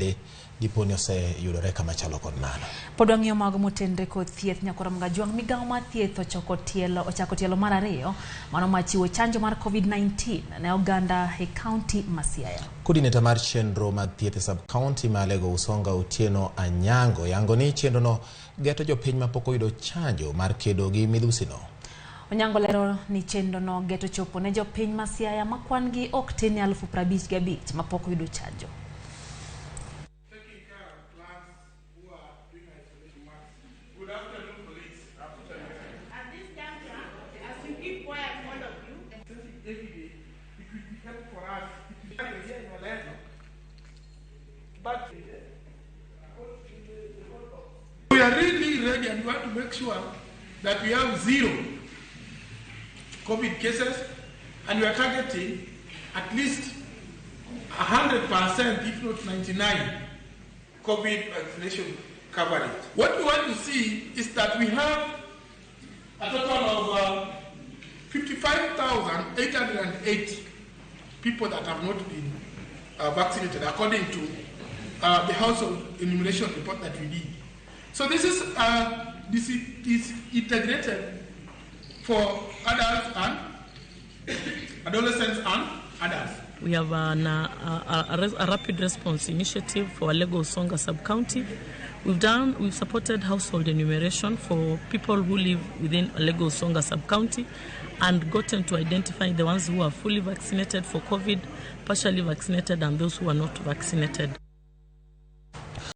bende dipo ni oseyudore kama chalo kod mano. Pod wang'iyo mago motenre kod thieth Nyakoro Mgajwang' migawo mar thieth ochako tielo ochako tielo mar ariyo mano mar chiwo chanjo mar COVID-19 ne oganda e kaunti ma Siaya. Coordinator mar chenro mag thieth e sub-county ma Alego Usonga Otieno Anyango yango ni chenrono geto jopiny mapok oyudo chanjo mar kedo gi midhusino. Onyango lero ni chenrono geto chopo ne jopiny ma Siaya ma kwan gi ok tin ne 55,000 mapok oyudo chanjo. Taking care of clients who are doing isolation masks. Good afternoon, police. At this juncture, as you keep quiet, all of you, Every day, it will be help for us. It will be here in Orlando. But we are really ready and we want to make sure that we have zero COVID cases and we are targeting at least 100%, if not 99, COVID vaccination coverage. What we want to see is that we have a total of 55,880 people that have not been vaccinated, according to the household enumeration report that we did. So this is integrated for adults and adolescents and adults. We have an, a rapid response initiative for Alego Usonga sub-county. We've supported household enumeration for people who live within Alego Usonga sub-county and gotten to identify the ones who are fully vaccinated for COVID, partially vaccinated, and those who are not vaccinated.